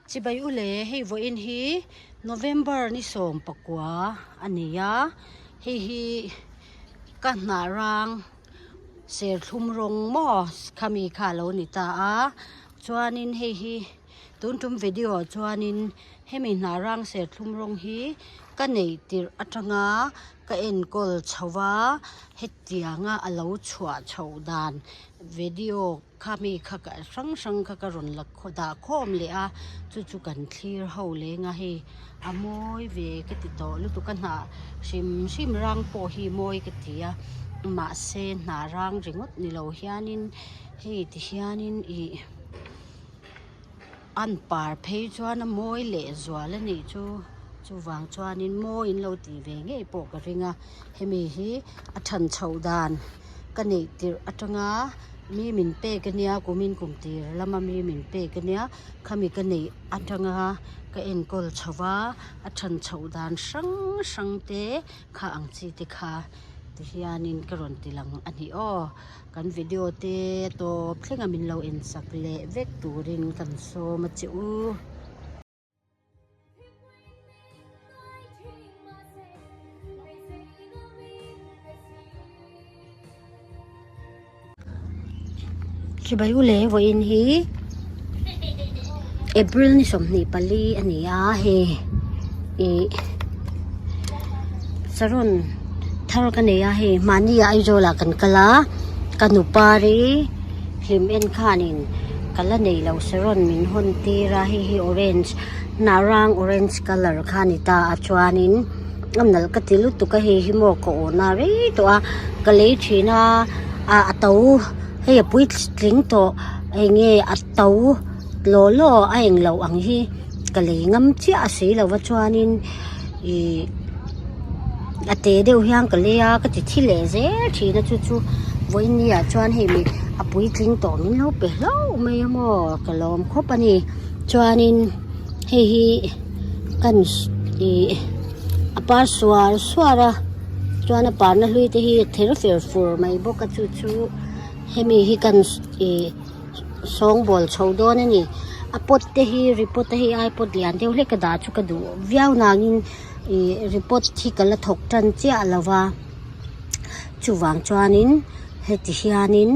Chibai u le, hei vawiin hi November ni 19 a ni a, hei hi ka hnah rang serthlum rawng maw khami kha a lo ni ta a, chuanin hei hi tun tum video ah chuanin hemi hnah rang serthlum rawng hi ka neih tirh atanga ka enkawl chho va, hetianga a lo chhuah chhoh dan video kha mi kha ka hrang hrang kha ka rawn la dah khawm leh a chu chu kan thlir ho leng a hei a mawi ve ka ti tawh lutuk a hnah hrim hrim rang pawh hi mawi ka ti a mahse hnah rang ringawt ni lo hianin hei ti hianin ih an par phei chuan a mawi leh zual a nih chu chuvang chuanin mawi in lo tih ve ngei pawh ka ring a hemi hi a than chhoh dan ka neih tirh atanga mi min pek ania kumin kum tir lama mi min pek ania khami ka neih atanga ka enkawl chho va a than chhoh dan hrang hrang te kha ang chi te kha ti hianin ka rawn ti lang a ni aw. Kan video te tawp thlenga min lo en sak leh vek turin kan sawm a che u. Chibai u le vawiin hi April ni 24 a ni a hei ih saron thar ka nei a hei mahni ah Aizawl ah kan kal a ka nupari hlim en khanin ka la nei lo saron min hawn tir a hei hi orange hnah rang orange colour kha a ni ta a chuanin a nalh ka ti lutuk a hei hi maw ka awhna rei tawh a ka lei thin a ah a to hei a puitling tawh eng nge a to law law a englo ang hi ka lei ngam chiah a si lo va chuanin ihh a te deuh hian ka lei a ka ti thi leh zel thin a chu chu vawiin ni ah chuan hei mi a puitling tawh min lo pe hlauh mai a maw ka lawm khawp a ni chuanin hei hi kan ihh a par suar suar a chuan a parna hlui te hi a ther fer fur mai bawk a chu chu hemi hi kan ihh sawngbawl chho dawn a ni a pot te hi repot te hi ai pot lian deuh hlek a dah chu ka duh viau nangin ih repot hi ka la thawk tan chiah lo va chuvang chuanin heti hianin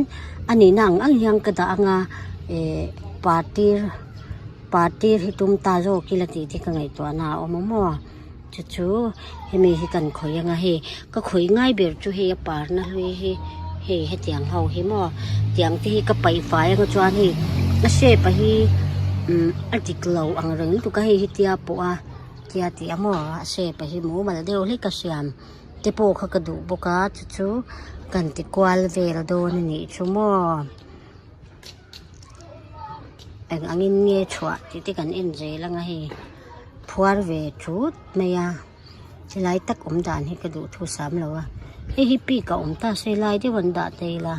a nihna ang ang hian ka dah anga eh partir partir hi tum ta zawk ila tih te ka ngaihtuahna a awm a maw. Chu chu hemi hi kan khawih anga hei ka khawih ngai ber chu hei a parna hlui hi hei hetiang ho hi maw tiang te hi ka paih fai anga chuan hei a shape a hi umm a dik lo ang reng lutuk a hei hi tia pawh a tia tih a maw a shape a hi mumal deuh hlek a siam te pawh kha ka duh bawk a chu chu kan ti kual vel dawn a nih chu maw. Eng angin nge chhuah tih te kan en zel anga hei phuar ve thut mai a helai tak awm dan hi ka duh thu sam lo a hei hi pik a awm ta se lai deuh an dah ta ila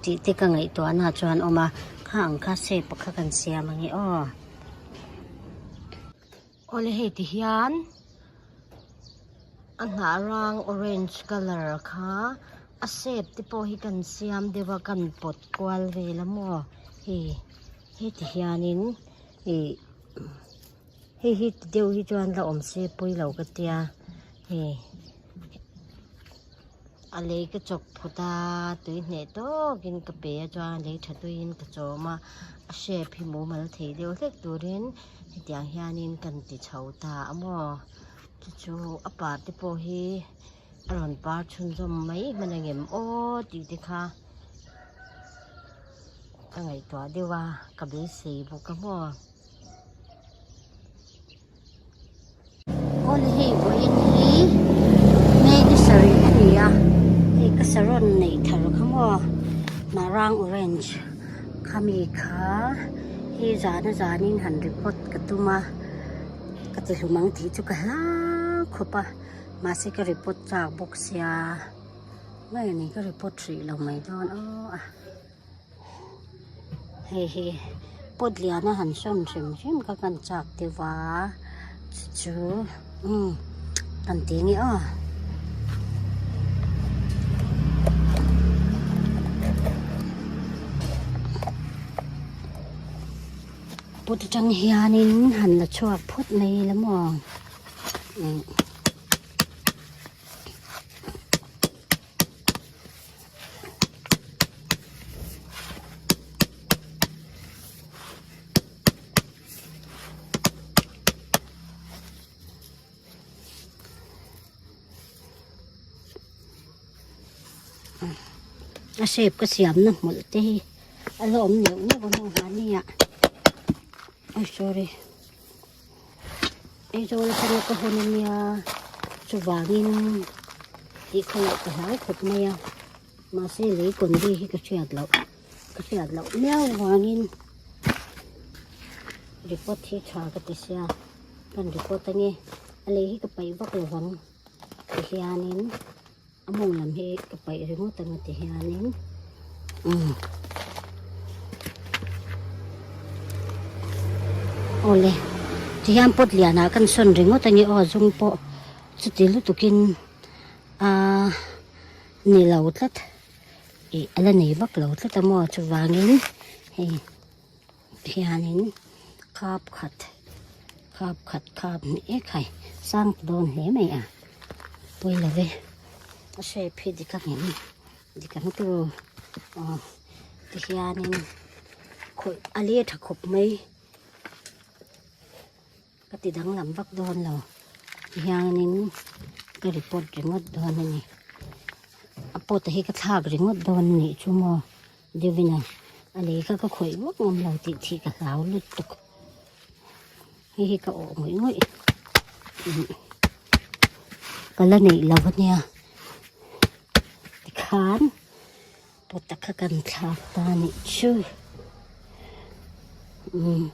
tih te ka ngaihtuah na chuan awm a kha ang kha shape kha kan siam ange aw. Awle hei ti hian a hnah rang orange colour kha a shape te pawh hi kan siam deuh a kan pawt kual vel a maw hei heti hianin ih hei hi ti deuh hi chuan la awm se pawi lo ka tia hei. A lei ka chawk phawt a tui hneh tawkin ka pe a chuan a lei tha tuiin ka chawm a a shape hi mumal thei deuh hlek turin hetiang hianin kan ti chho ta a maw chu chu a par te pawh hi a rawn par chhunzawm mai hman angem aw tih te kha ka ngaihtuah deuh a ka beisei bawk a maw. Awle hei vawiin hi May ni sarih a ni a hei ka saron neih thar kha maw hnah rang orange khami kha hei zan a zanin han report ka tum a ka ti hlum ang tih chu ka hlau khawp a mahse ka report chak bawk sia nge ni ka report hrih lo mai dawn aw a. Hei hi pot lian a han sawn hrim hrim kha kan chak deuh a chu chu umm kan ti nge aw. pot atang hianin han la chhuak phawt mai ila maw umm. A shape ka siamna hmawlh te hi a la awm neuh neuh a hmuh hmani ah oh sorry Aizawl atanga ka hawn ania chuvangin tih khawngaih ka hlau khawp mai a mahse lei kawn ri hi ka hriat loh ka hriat loh miau vangin report hi tha ka ti sia kan report ange a lei hi ka paih vak lo vang ti hianin a mawng lam hi ka paih ringawt anga ti hianin umm awle ti hian pot lianah kan sawn ringawt ange aw zung pawh chuti lutukin aaa ni lo tlat ih a la nei vak lo tlat a maw chuvangin hei hianin khap khat khap khat khap hnih ek hai sang ta dawn hle mai a pawi lo ve a shape hi dik ang em dik ang tiraw aw tihianin khawih a le tha khawp mai ka ti danglam vak dawn lo tihianin ka report ringawt dawn a ni a pot hi ka thlak ringawt dawn a nih chu maw Devina a lei kha ka khawih vak ngam lo tih thih ka hlau lutuk hei hi ka awh ngawih ngawih ka la neih lo ania tikhan pot a kha kan thlak ta a nih chu umm.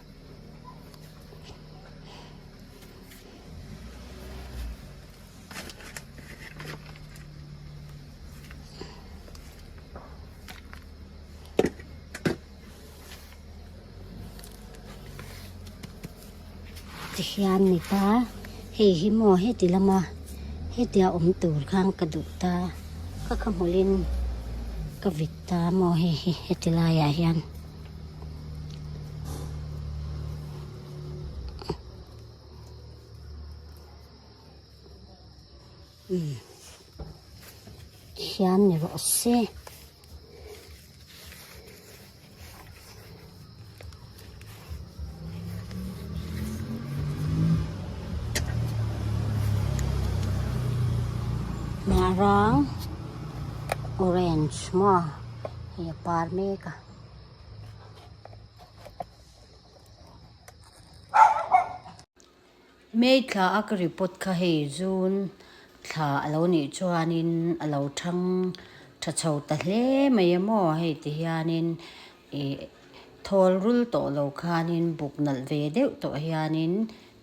Tihian ni ta hei hi maw heti lama hetia awm tur khan ka duh ta ka kha hmawlhin ka vit ta maw hei hi heti laiah hian. Umm hian ni rawh se. Hnah rang orange maw hei a par mek a. May thla a ka report kha hei June thla a lo nih chuanin a lo thang tha chho ta hle mai a maw hei ti hianin ih thawl rul tawh lo khanin buk nalh ve deuh tawh hianin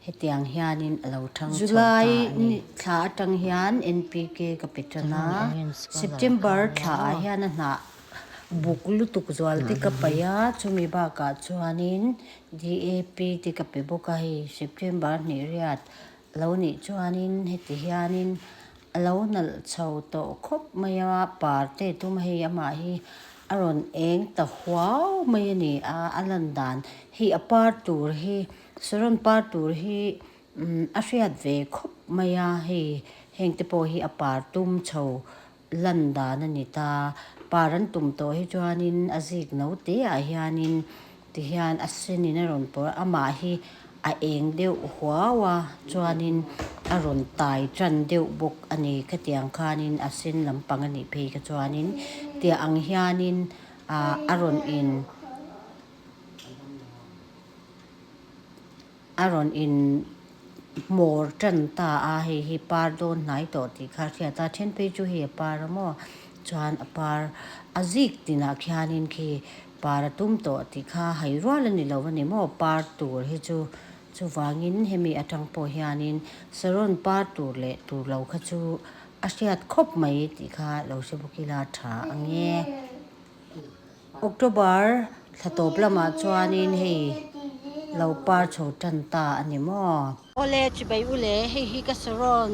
hetiang hianin a lo thang chho ta a ni. Thla atang hian N_P_K ka pe tan a September thla ah hian a hnah buk lutuk zual te ka paih a chumi bakah chuanin D_A_P te ka pe bawk a hei September hnih riat lo nih chuanin heti hianin a lo nalh chho tawh khawp mai a par te tum hei amah hi a rawn eng ta huau mai a ni a a lan dan hei a par tur hi saron par tur hi umm a hriat ve khawp mai a hei heng te pawh hi a par tum chho lan dan a ni ta. Par an tum tawh hi chuanin a zik no te ah hianin tihian a senin a rawn pawrh a, amah hi a eng deuh huau a chuanin a rawn tai tan deuh bawk a ni. Khatiang khanin a sen lampang a nih phei kha chuanin tiah ang hianin ah a rawn in A rawn in hmawr tan ta a, hei hi par dawn hnai tawh tih kha a hriat a, then phei chu hei a par a maw chuan a par a zik tinah khianin khi par a tum tawh tih kha hai rual a ni lo a ni maw par tur hi chu chuvangin hemi atang pawh hianin saron par tur leh tur lo kha chu a hriat khawp mai tih kha lo hre bawk ila tha ang e. October thla tawp lamah chuanin hei lo par chho tan ta a ni maw. Awle chibai ule hei hi ka saron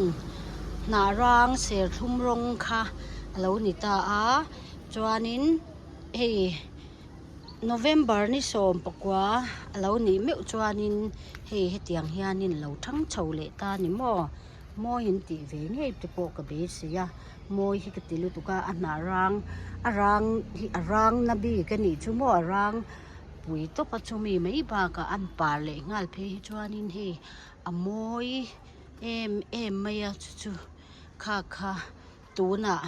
hnah rang serthlum rawng kha a lo ni ta a chuanin hei. November ni 19 a lo nih meuh chuanin hei hetiang hianin lo thang chho leh ta ni maw mawi in tih ve ngei te pawh ka beisei a mawi hi ka ti lutuk a a hnah rang a rang hi a rang na bik a nih chu maw a rang pui tawp a chumi mai bakah an par leh nghal phei hi chuanin hei a mawi em em mai a chu chu kha kha tunah.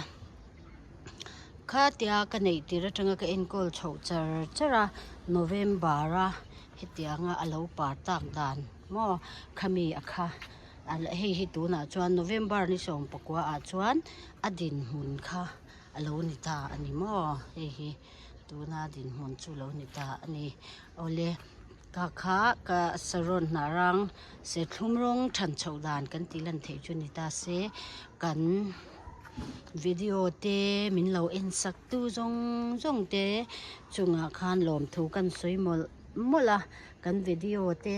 Khatia ka neih tir atanga ka enkawl chhoh char char a November a hetianga a lo par tak dan maw khami a kha hei hi tunah chuan November ni 19 ah chuan a dinhmun kha a lo ni ta a ni maw hei hi tuna dinhmun chu lo ni ta a ni awle ka kha ka saron hnah rang serthlum rawng than chhoh dan kan tih lan theih chu ni ta se kan. Video te min lo en sak tu zawng zawng te chungah khan lawmthu kan sawi mawlh mawlh a kan video te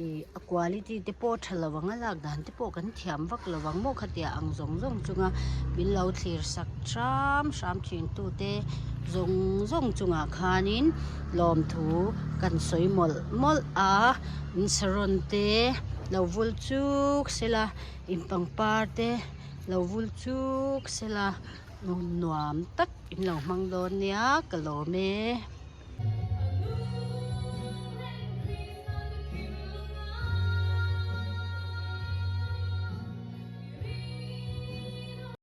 ih a quality te pawh tha lo ang a lak dan te pawh kan thiam vak lo ang maw khatia ang zawng zawng chunga min lo thlir sak hram hram thin tu te zawng zawng chungah khanin lawmthu kan sawi mawlh mawlh a in saron te lo vul chuk sela in pangpar te. Lo vul chuk sela nuam tak in lo hmang dawn nia ka lawm e.